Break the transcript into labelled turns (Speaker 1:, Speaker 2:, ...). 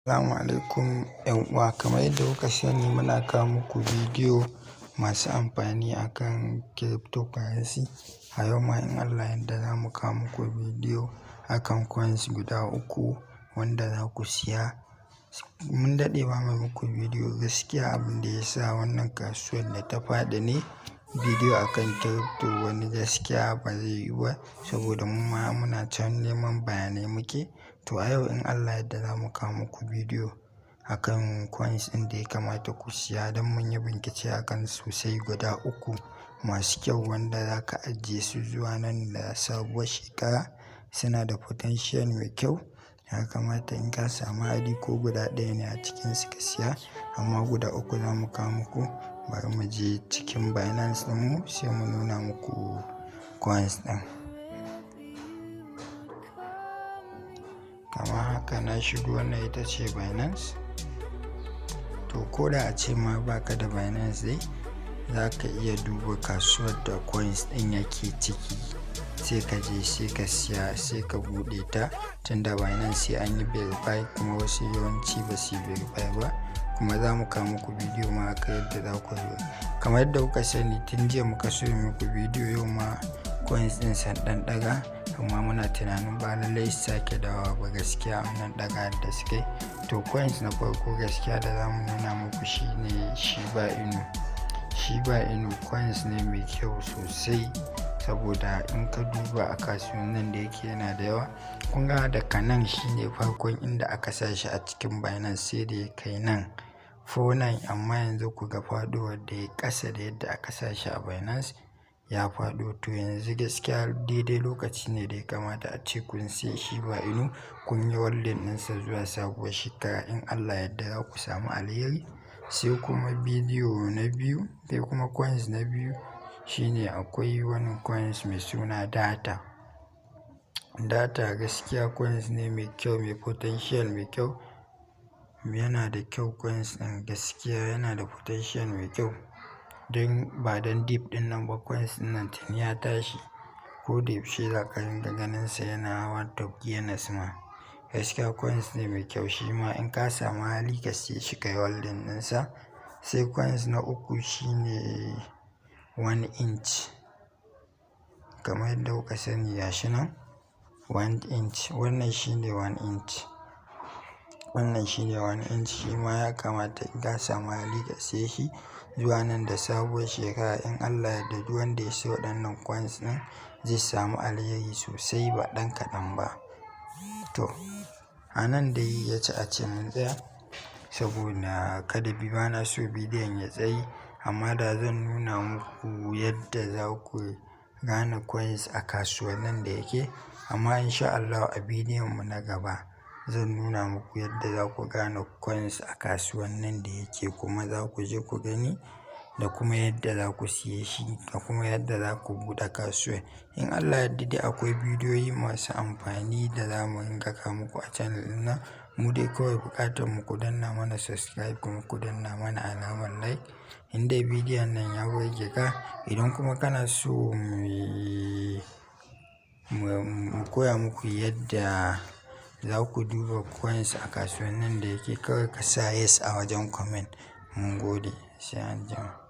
Speaker 1: Assalamu alaikum 'yan uwa. Kamar yadda kuka sani, muna kawo muku bidiyo masu amfani akan cryptocurrency. A yau ma in Allah yadda za mu kawo muku bidiyo akan coins guda uku wanda za ku siya. Mun daɗe ba mu muku bidiyo gaskiya. Abin da ya sa wannan kasuwar da ta faɗi ne, bidiyo akan crypto wani gaskiya ba zai yiwu ba saboda mu ma muna can neman bayanai muke. To a yau in Allah yadda za mu kawo muku bidiyo akan coins ɗin da ya kamata ku siya don mun yi bincike akan sosai, guda uku masu kyau wanda za ka ajiye su zuwa nan da sabuwar shekara. Suna da potential mai kyau. Ya kamata in ka samu hali, ko guda ɗaya ne a cikinsu, ka siya, amma guda uku za mu kawo muku. Bari mu je cikin Binance ɗinmu sai mu nuna muku coins ɗin. Kamar haka na shigo, wannan ita ce Binance. To ko da ace ma baka da Binance dai, za ka iya duba kasuwar da coins ɗin yake ciki, sai ka je sai ka siya, sai ka buɗe ta. Tunda Binance sai an yi verify, kuma wasu yawanci ba su yi verify ba. Kuma za mu kawo muku bidiyo ma akan yadda za ku yi. Kamar yadda kuka sani, tun jiya muka so yi muku bidiyo, yau ma coins ɗin sun ɗan ɗaga, amma muna tunanin ba lallai su sake dawowa ba gaskiya wannan ɗaga da suka yi. To coins na farko gaskiya da za mu nuna muku shine Shiba Inu. Shiba Inu coins ne mai kyau sosai saboda in ka duba a kasuwannin da yake yana da yawa. Kun ga daga nan shine farkon inda aka sa shi a cikin Binance, sai da ya kai nan 49, amma yanzu ku ga faɗuwar da ya ƙasa da yadda aka sa shi a Binance ya faɗo. To yanzu gaskiya daidai lokaci ne da ya kamata ace kun siya Shiba Inu, kun yi holding ɗinsa zuwa sabuwar shekara, in Allah yadda za ku samu alheri. Sai kuma bidiyo na biyu, sai kuma coins na biyu shine akwai wani coins mai suna Data. Data gaskiya coins ne mai kyau, mai potential mai kyau. Yana da kyau coins ɗin, gaskiya yana da potential mai kyau. Don ba don dip ɗin nan ba, coins ɗin nan tuni ya tashi. Ko da yaushe za ka ringa ganinsa yana hawa top gainers ma. Gaskiya coins ne mai kyau, shi ma in ka samu hali ka siye shi, ka yi holding ɗinsa. Sai coins na uku shine One Inch. Kamar yadda kuka sani, gashi nan One Inch. Wannan shine One Inch. Wannan shine One Inch, shi ma ya kamata in ka samu hali ka siye shi zuwa nan da sabuwar shekara. In Allah yadda, duk wanda ya siya waɗannan coins ɗin zai samu alheri sosai ba ɗan kaɗan ba. To a nan dai ya ci ace mun tsaya saboda kada bi bana so bidiyon ya tsayi, amma da zan nuna muku yadda za ku gane coins a kasuwannin da yake. Amma in sha Allahu a bidiyon mu na gaba zan nuna muku yadda za ku gane coins a kasuwannin da yake, kuma za ku je ku gani, da kuma yadda za ku siye shi, da kuma yadda za ku buɗe kasuwar. In Allah yadda dai akwai bidiyoyi masu amfani da za mu ringa kawo muku a channel ɗin nan. Mu dai kawai buƙatar mu, ku danna mana subscribe kuma ku danna mana alamar like in dai bidiyon nan ya burge ka. Idan kuma kana so mu koya muku yadda za ku duba coins a kasuwannin da yake, kawai ka sa "yes" a wajen comment. Mun gode, sai anjima.